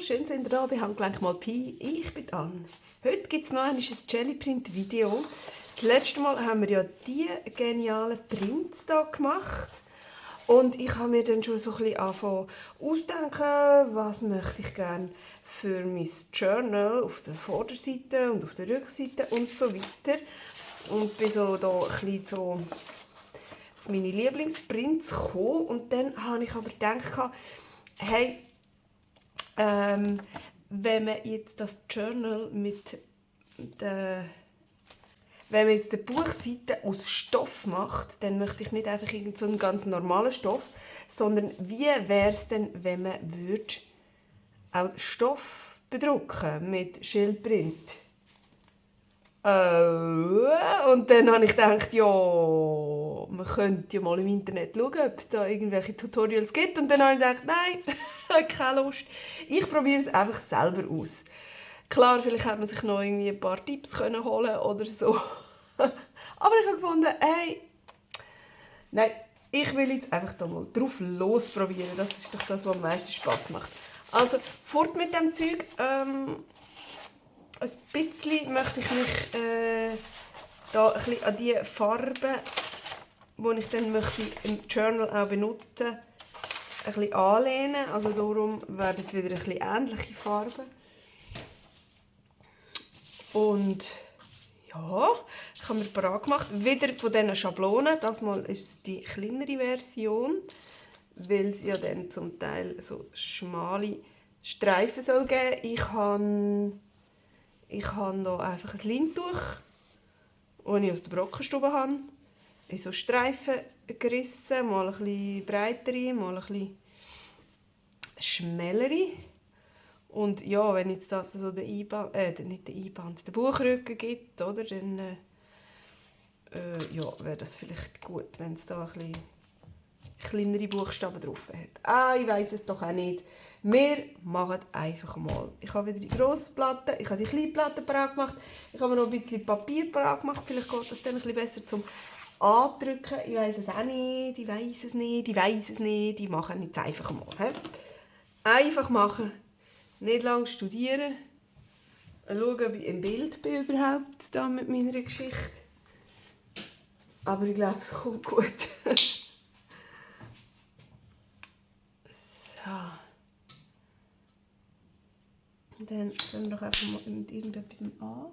schön sind ihr da bei Handgelenk mal Pi. Ich bin Anne. Heute gibt es noch ein Jellyprint-Video. Das letzte Mal haben wir ja diese genialen Prints hier gemacht. Und ich habe mir dann schon so ein bisschen angefangen ausdenken, was möchte ich gerne für mein Journal auf der Vorderseite und auf der Rückseite und so weiter. Und bin so da ein bisschen so auf meine Lieblingsprints gekommen. Und dann habe ich aber gedacht, hey, wenn man jetzt das Journal mit der wenn man jetzt die Buchseite aus Stoff macht, dann möchte ich nicht einfach so einen ganz normalen Stoff, sondern wie wäre es denn, wenn man auch Stoff bedrucken mit Schildprint? Und dann habe ich gedacht, ja, man könnte ja mal im Internet schauen, ob es da irgendwelche Tutorials gibt. Und dann habe ich gedacht, nein, keine Lust. Ich probiere es einfach selber aus. Klar, vielleicht hätte man sich noch irgendwie ein paar Tipps holen können oder so. Aber ich habe gefunden, hey, nein, ich will jetzt einfach da mal drauf losprobieren. Das ist doch das, was am meisten Spass macht. Also, fort mit dem Zeug. Ein bisschen möchte ich mich da ein bisschen an die Farben, die ich dann möchte im Journal auch benutzen, ein bisschen anlehnen. Also darum werden es wieder ein bisschen ähnliche Farben. Und ja, ich habe mir parat gemacht. Wieder von diesen Schablonen. Das Mal ist es die kleinere Version, weil es ja dann zum Teil so schmale Streifen soll geben. Ich habe hier einfach ein Leintuch, das ich aus der Brockenstube habe, in so Streifen gerissen, mal ein bisschen breitere, mal ein bisschen schmälere. Und ja, wenn jetzt das so den Buchrücken gibt, oder, dann ja, wäre das vielleicht gut, wenn es da ein bisschen kleinere Buchstaben drauf hat. Ich weiss es doch auch nicht. Wir machen einfach mal. Ich habe wieder die grosse Platte, ich habe die kleine Platte parat gemacht, ich habe noch ein bisschen Papier parat gemacht, vielleicht geht das dann ein bisschen besser zum Andrücken. Ich weiss es auch nicht, ich weiss es nicht. Ich mache jetzt einfach mal. He? Einfach machen. Nicht lange studieren. Schauen, ob ich im Bild bin überhaupt da mit meiner Geschichte. Aber ich glaube, es kommt gut. So. Und dann fangen wir doch einfach mal mit irgendetwas an. Ah.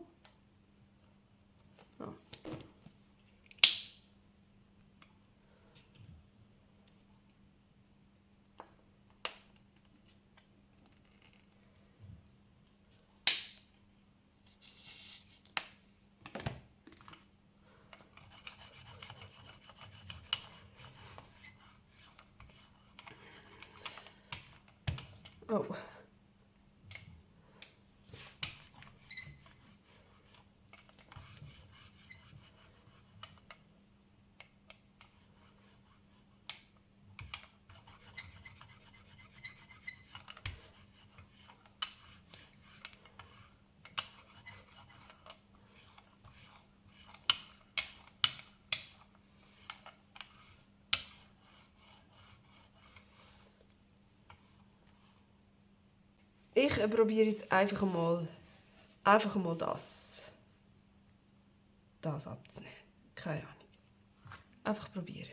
Oh. Ich probiere jetzt einfach mal das abzunehmen. Keine Ahnung. Einfach probieren.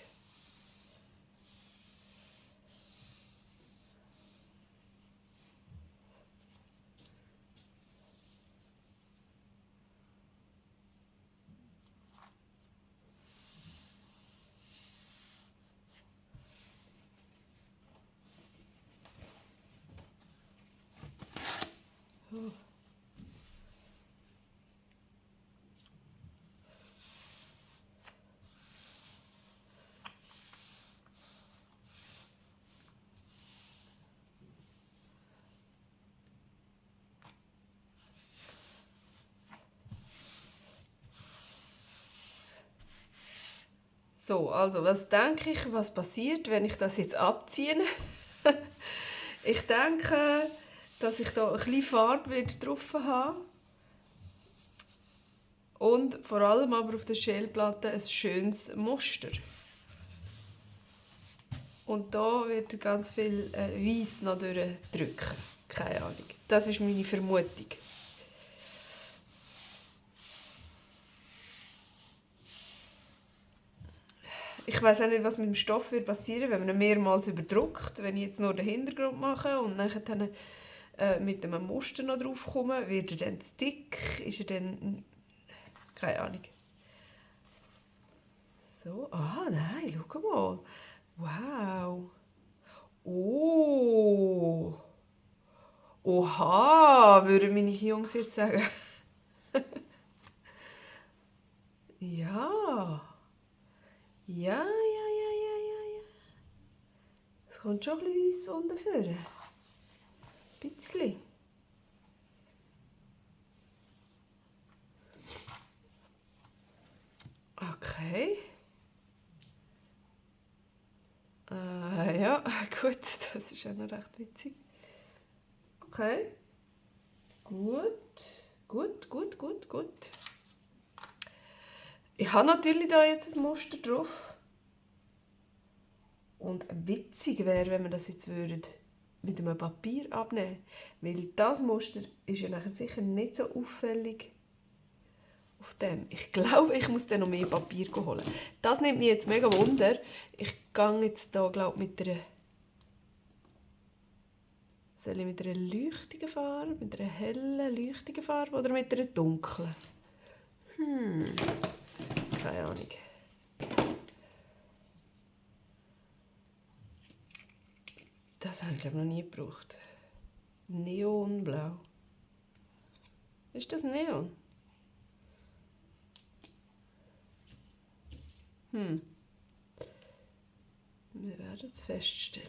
Oh. So, also was denke ich, was passiert, wenn ich das jetzt abziehe? Ich denke, dass ich da ein bisschen Farbe drauf habe. Und vor allem aber auf der Schälplatte ein schönes Muster. Und da wird ganz viel Weiss noch durchdrücken. Keine Ahnung. Das ist meine Vermutung. Ich weiß auch nicht, was mit dem Stoff wird passieren, wenn man ihn mehrmals überdruckt. Wenn ich jetzt nur den Hintergrund mache und nachher dann, mit einem Muster noch drauf komme, wird er dann zu dick? Ist er dann... Keine Ahnung. So, nein, schau mal. Wow. Oh. Oha, würden meine Jungs jetzt sagen. Ja. Ja, ja, ja, ja, ja, ja. Es kommt schon ein bisschen weiss unten vorne. Ein bisschen. Okay. Ja, gut, das ist auch noch recht witzig. Okay. Gut. Gut. Ich habe natürlich da jetzt ein Muster drauf. Und witzig wäre, wenn wir das jetzt mit einem Papier abnehmen würden. Weil das Muster ist ja nachher sicher nicht so auffällig auf dem. Ich glaube, ich muss dann noch mehr Papier holen. Das nimmt mich jetzt mega Wunder. Ich gehe jetzt hier, glaube mit einer... Soll ich mit einer leuchtigen Farbe, mit einer hellen, leuchtigen Farbe oder mit einer dunklen? Keine Ahnung. Das habe ich glaube noch nie gebraucht. Neonblau. Ist das Neon? Wir werden es feststellen.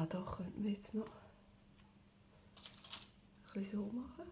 Doch, könnten wir jetzt noch ein bisschen so machen.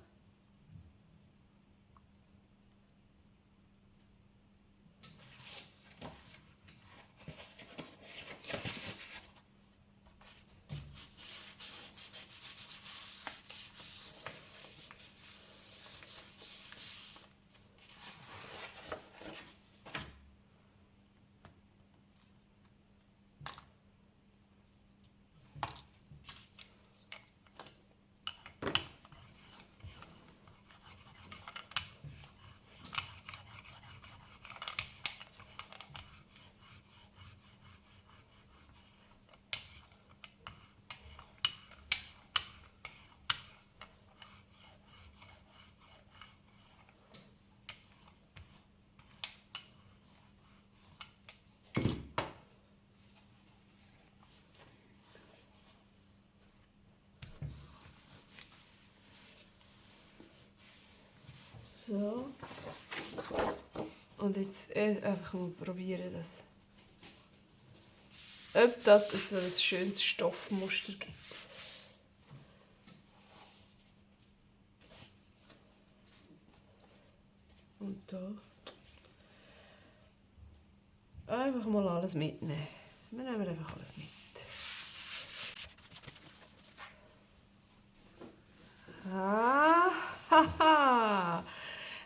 So. Und jetzt einfach mal probieren, ob das so ein schönes Stoffmuster gibt. Und da einfach mal alles mitnehmen. Wir nehmen einfach alles mit. Haha!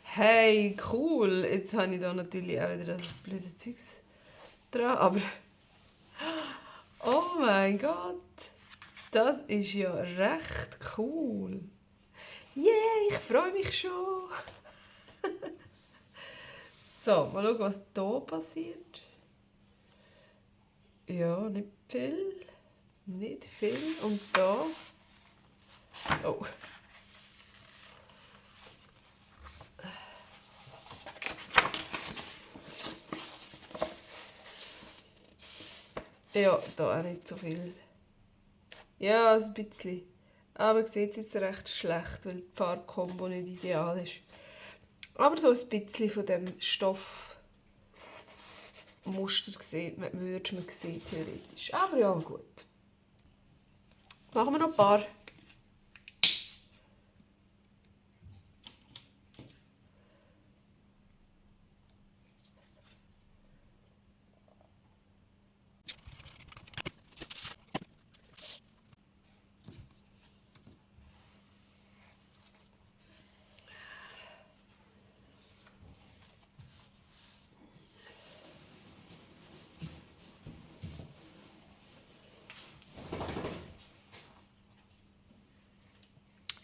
Hey, cool! Jetzt habe ich da natürlich auch wieder das blöde Zeugs dran, aber... Oh mein Gott! Das ist ja recht cool! Yeah, ich freue mich schon! So, mal schauen, was hier passiert. Ja, nicht viel. Nicht viel. Und da... Oh. Ja, da auch nicht so viel. Ja, ein bisschen. Aber man sieht es jetzt recht schlecht, weil die Farbkombo nicht ideal ist. Aber so ein bisschen von dem Stoffmuster würde man sehen, theoretisch. Aber ja, gut. Machen wir noch ein paar.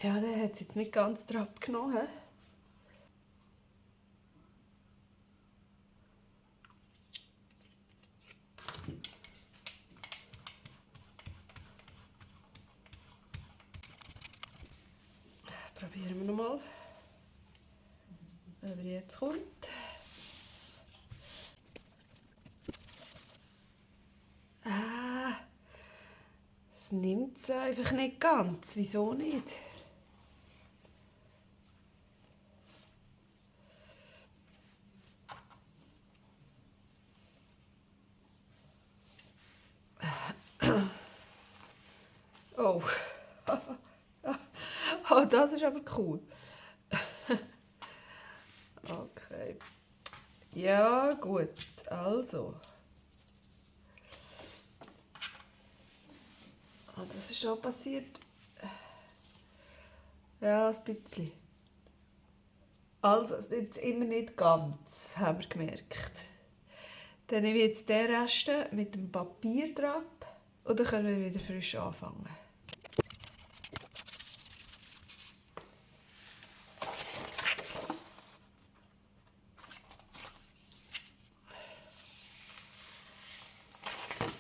Ja, der hat es jetzt nicht ganz drauf genommen. He? Probieren wir nochmal, ob er jetzt kommt. Es nimmt es einfach nicht ganz. Wieso nicht? Oh. Oh, das ist aber cool. Okay. Ja, gut. Also. Oh, das ist schon passiert. Ja, ein bisschen. Also, es ist immer nicht ganz, haben wir gemerkt. Dann nehme ich jetzt den Rest mit dem Papier drauf und dann können wir wieder frisch anfangen.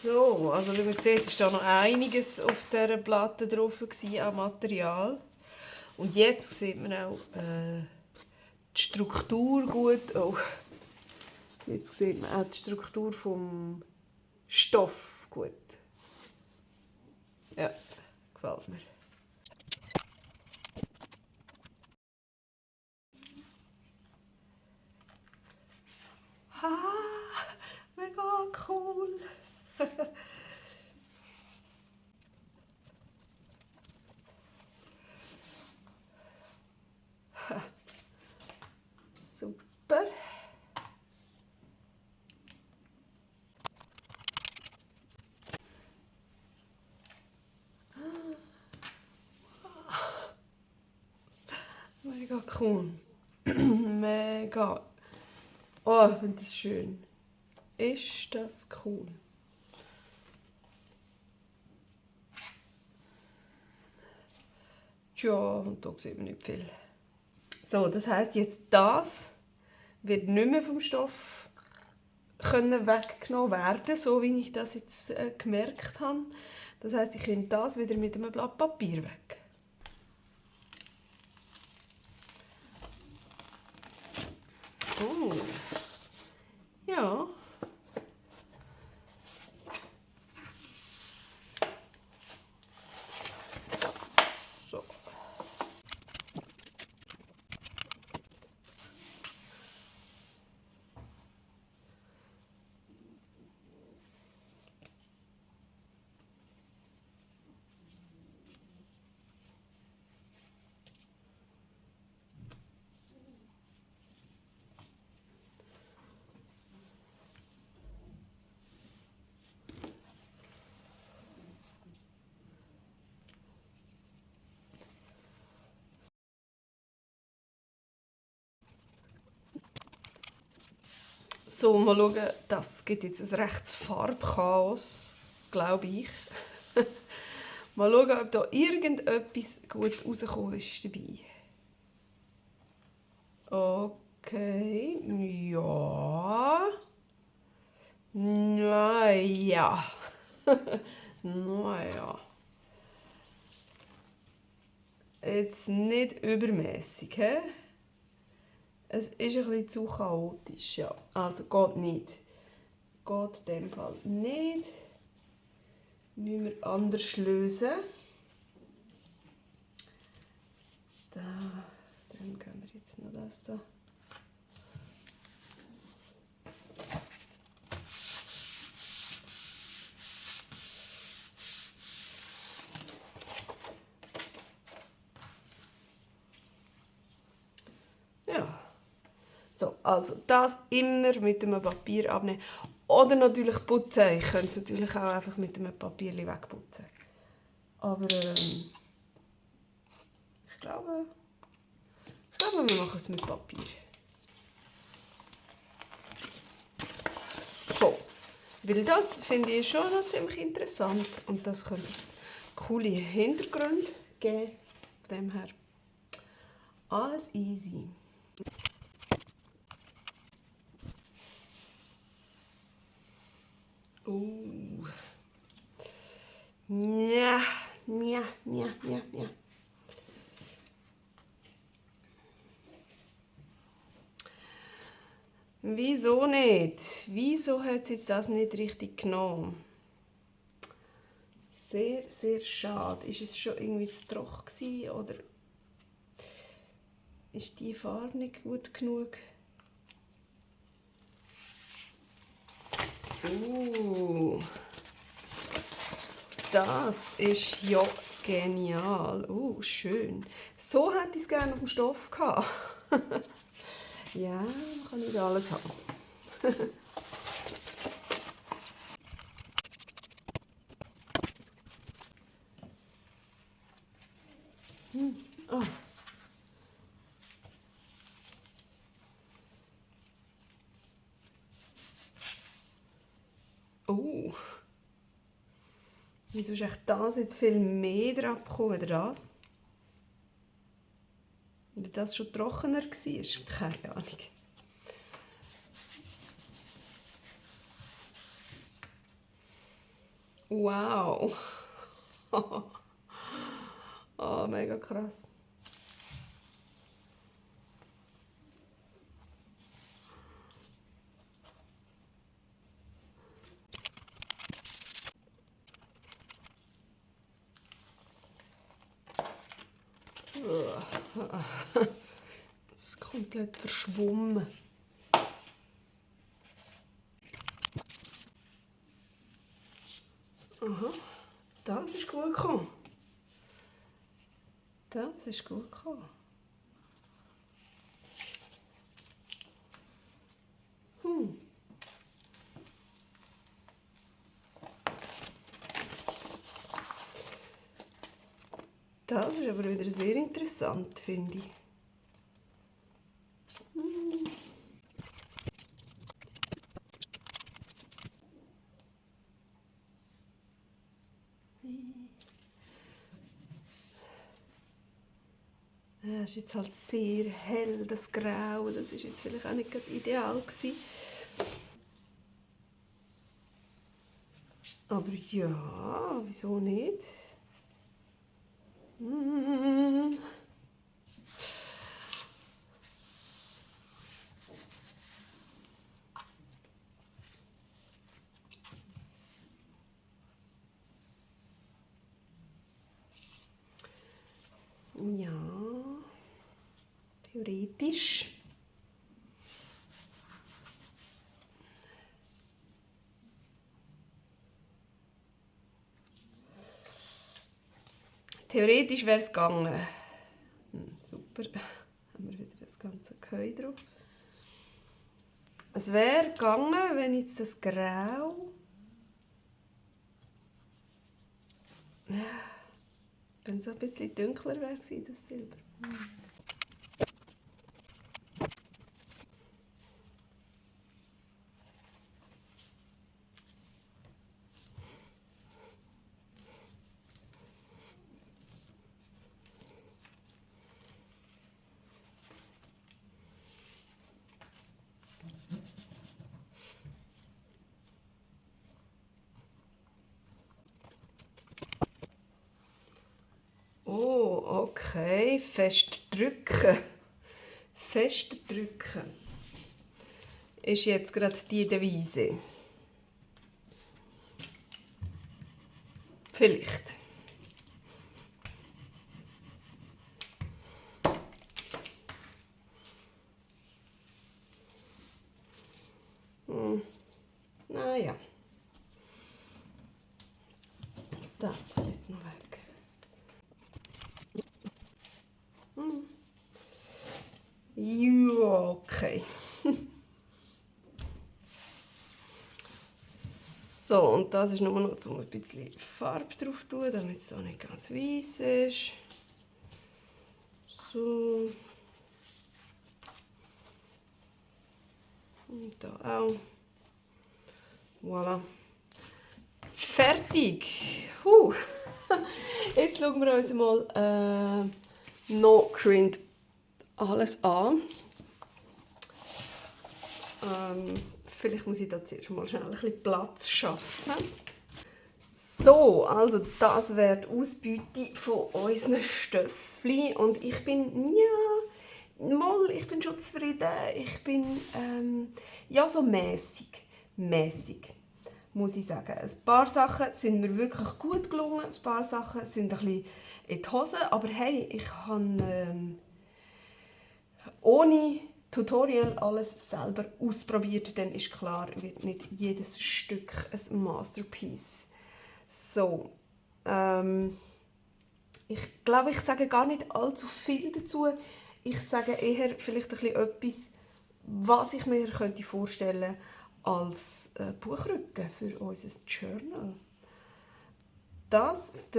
So, also wie man sieht, war da noch einiges auf dieser Platte drauf an Material. Und jetzt sieht man auch die Struktur gut. Oh. Jetzt sieht man auch die Struktur vom Stoff gut. Ja, gefällt mir. Ha, mega cool. Super. Mega cool. Mega. Oh, ich finde das schön. Ist das cool. Ja, und da sieht man nicht viel. So, das heisst, jetzt das wird nicht mehr vom Stoff weggenommen werden, so wie ich das jetzt gemerkt habe. Das heisst, ich nehme das wieder mit einem Blatt Papier weg. Oh. Ja. So. So, mal schauen, das gibt jetzt ein rechtes Farbchaos, glaube ich. Mal schauen, ob da irgendetwas gut rausgekommen ist dabei. Okay, ja. Naja. Naja. Jetzt nicht übermäßig, hä? Es ist ein bisschen zu chaotisch, ja. Also geht nicht. Geht in dem Fall nicht. Müssen wir anders lösen. Da, dann können wir jetzt noch das da. Ja. So, also das immer mit einem Papier abnehmen. Oder natürlich putzen. Ich könnte es natürlich auch einfach mit einem Papier wegputzen. Aber ich glaube, wir machen es mit Papier. So, weil das finde ich schon noch ziemlich interessant. Und das könnte coole Hintergründe geben. Von dem her alles easy. Ja, ja, ja, ja, ja. Wieso nicht? Wieso hat sie das nicht richtig genommen? Sehr, sehr schade. Ist es schon irgendwie zu trocken gewesen, oder ist die Farbe nicht gut genug? Das ist ja genial. Schön. So hätte ich es gerne auf dem Stoff gehabt. Ja, man kann nicht alles haben. Wieso ist echt das jetzt viel mehr drauf gekommen, oder das? Oder das schon trockener war? Keine Ahnung. Wow. Oh, mega krass. Das ist komplett verschwommen. Aha, das ist gut gekommen. Das ist gut gekommen. Das ist aber wieder sehr interessant, finde ich. Das ist jetzt halt sehr hell, das Grau. Das ist jetzt vielleicht auch nicht gerade ideal gewesen. Aber ja, wieso nicht? Ja, theoretisch. Theoretisch wäre es gegangen. Super, haben wir wieder das ganze Geheu drauf. Es wäre gegangen, wenn jetzt das Grau wenn es ein bisschen dunkler wäre, das Silber. Oh, okay. Fest drücken. Fest drücken. Ist jetzt gerade die Devise. Vielleicht. Naja. Das soll jetzt noch weg. Ja, okay. So, und das ist nur noch, um ein bisschen Farbe drauf zu tun, damit es auch nicht ganz weiss ist. So. Und da auch. Voilà. Fertig. Jetzt schauen wir uns mal noch geschwind alles an. Vielleicht muss ich da zuerst mal schnell ein bisschen Platz schaffen. So, also das wäre die Ausbeute von unseren Stöffli und ich bin, ich bin schon zufrieden. Ich bin, so mäßig, muss ich sagen. Ein paar Sachen sind mir wirklich gut gelungen, ein paar Sachen sind ein bisschen in die Hose, aber hey, ich habe ohne Tutorial alles selber ausprobiert, dann ist klar, wird nicht jedes Stück ein Masterpiece. So, ich glaube, ich sage gar nicht allzu viel dazu. Ich sage eher vielleicht ein bisschen etwas, was ich mir vorstellen könnte als Buchrücken für unser Journal. Da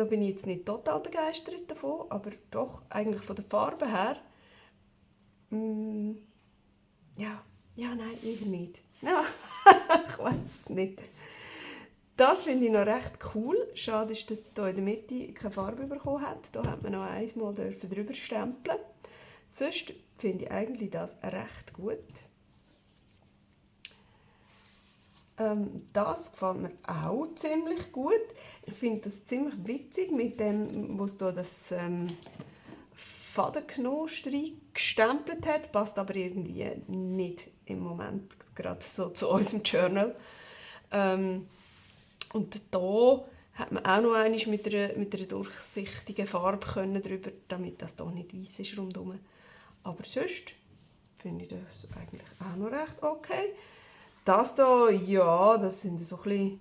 bin ich jetzt nicht total begeistert davon, aber doch eigentlich von der Farbe her. Nein, eher nicht. Ja, ich weiß es nicht. Das finde ich noch recht cool. Schade ist, dass es hier in der Mitte keine Farbe bekommen hat. Da hat man noch einmal drüber stempeln. Sonst finde ich eigentlich das recht gut. Das gefällt mir auch ziemlich gut. Ich finde das ziemlich witzig mit dem, was da das Fadenknost gestempelt hat. Passt aber irgendwie nicht im Moment gerade so zu unserem Journal. Und da hat man auch noch einmal mit einer durchsichtigen Farbe drüber, damit das hier nicht weiss ist rundherum. Aber sonst finde ich das eigentlich auch noch recht okay. Das hier, ja, das sind so ein bisschen,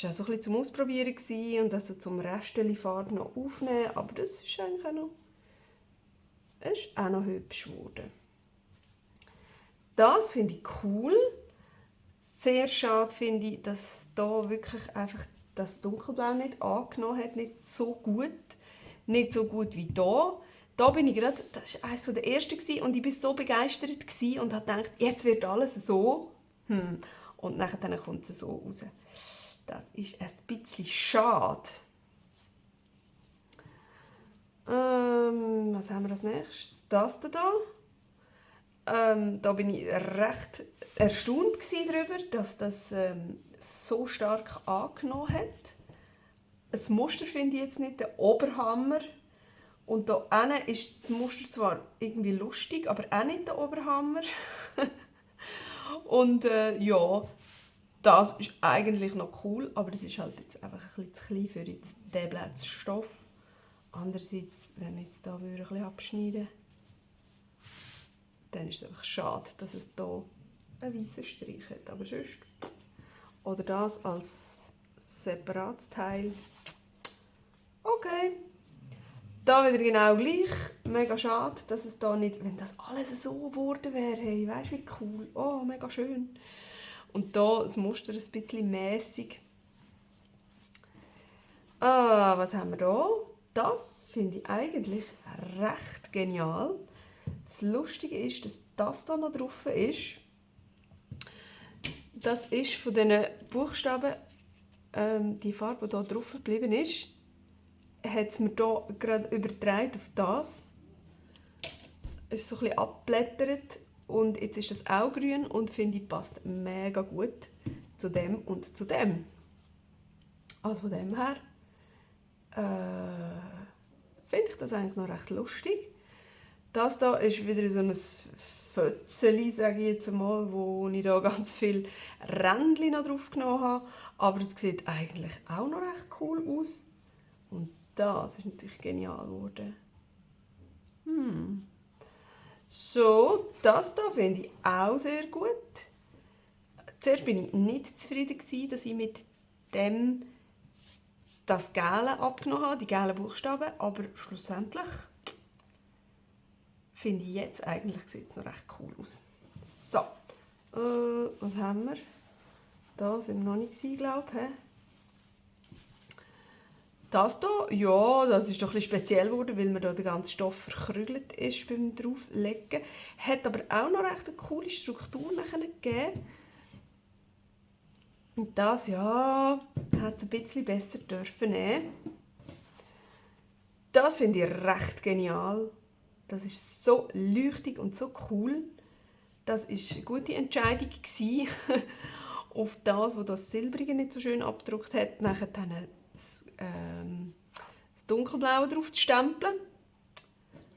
war auch so ein bisschen zum Ausprobieren gewesen und also zum Restchen Farbe noch aufnehmen. Aber das ist eigentlich auch noch hübsch geworden. Das finde ich cool. Sehr schade finde ich, dass da wirklich einfach das Dunkelblau nicht angenommen hat, nicht so gut wie da. Da bin ich gerade, das war eines der ersten und ich war so begeistert und habe gedacht, jetzt wird alles so. Und dann kommt es so raus. Das ist ein bisschen schade. Was haben wir als nächstes? Das hier. Da bin ich recht erstaunt darüber, dass das so stark angenommen hat. Das Muster finde ich jetzt nicht der Oberhammer. Und da hinten ist das Muster zwar irgendwie lustig, aber auch nicht der Oberhammer. Und das ist eigentlich noch cool, aber das ist halt jetzt einfach ein bisschen zu klein für diesen Platz Stoff. Andererseits, wenn wir jetzt hier ein bisschen abschneiden würden, dann ist es einfach schade, dass es hier einen weißen Strich hat. Aber sonst. Oder das als separates Teil. Okay. Da wieder genau gleich. Mega schade, dass es da nicht, wenn das alles so geworden wäre. Hey, weißt du, wie cool. Oh, mega schön. Und da das Muster ein bisschen mäßig. Was haben wir da? Das finde ich eigentlich recht genial. Das Lustige ist, dass das da noch drauf ist. Das ist von diesen Buchstaben, die Farbe, die hier drauf geblieben ist, hat es mir hier gerade übertragen auf das. Es ist so ein bisschen abblättert und jetzt ist das auch grün und finde ich, passt mega gut zu dem und zu dem. Also von dem her finde ich das eigentlich noch recht lustig. Das hier ist wieder so ein Fötzeli, sage ich jetzt mal, wo ich da ganz viele Rändchen noch drauf genommen habe. Aber es sieht eigentlich auch noch recht cool aus. Und das ist natürlich genial geworden. So, das hier finde ich auch sehr gut. Zuerst war ich nicht zufrieden, dass ich mit dem das Gelbe abgenommen habe, die gelben Buchstaben. Aber schlussendlich finde ich jetzt eigentlich, sieht es noch recht cool aus. So, was haben wir? Da sind wir noch nicht, glaube ich. Das hier, ja, das ist doch ein bisschen speziell geworden, weil mir da der ganze Stoff verkrügelt ist beim Drauflegen. Hat aber auch noch recht eine coole Struktur gegeben. Und das, ja, hat es ein bisschen besser dürfen nehmen. Das finde ich recht genial. Das ist so leuchtig und so cool. Das war eine gute Entscheidung auf das, wo das Silbrige nicht so schön abgedruckt hat, nachher dann das Dunkelblaue drauf zu stempeln.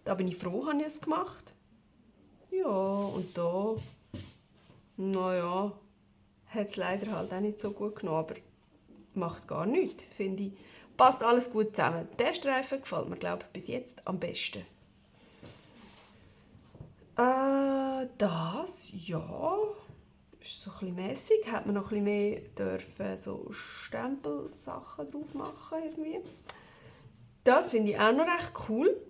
Da bin ich froh, habe ich es gemacht. Ja, und da, naja, hat es leider halt auch nicht so gut genommen, aber macht gar nichts, finde ich. Passt alles gut zusammen. Der Streifen gefällt mir, glaube ich, bis jetzt am besten. Das, ja, ist so ein bisschen mässig. Hätte man noch ein bisschen mehr dürfen, so Stempelsachen drauf machen irgendwie. Das finde ich auch noch recht cool.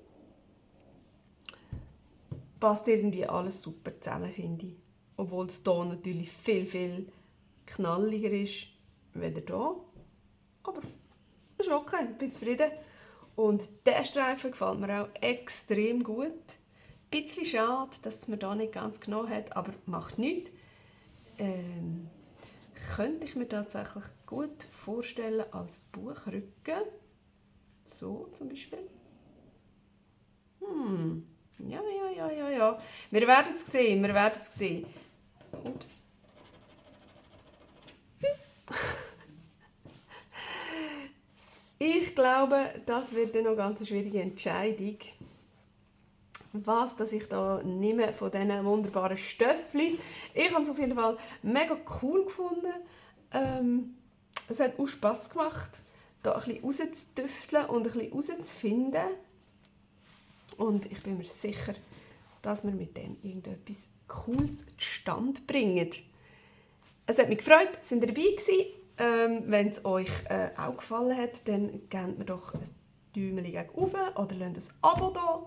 Passt irgendwie alles super zusammen, finde ich. Obwohl es hier natürlich viel, viel knalliger ist, als hier. Aber ist okay, ich bin zufrieden. Und der Streifen gefällt mir auch extrem gut. Ein bisschen schade, dass es mir da nicht ganz genommen hat, aber macht nichts. Könnte ich mir tatsächlich gut vorstellen als Buchrücken. So zum Beispiel. Ja. Wir werden es sehen, Ups. Ich glaube, das wird dann noch ganz eine schwierige Entscheidung. Was, dass ich da nehme von diesen wunderbaren Stöfflis. Ich habe es auf jeden Fall mega cool gefunden. Es hat auch Spass gemacht, da ein bisschen rauszutüfteln und ein bisschen rauszufinden. Und ich bin mir sicher, dass wir mit dem irgendetwas Cooles zustande bringen. Es hat mich gefreut, dass ihr dabei gewesen. Wenn es euch auch gefallen hat, dann gebt mir doch ein Däumchen gegen oben oder lasst ein Abo da.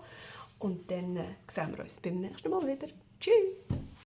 Und dann sehen wir uns beim nächsten Mal wieder. Tschüss!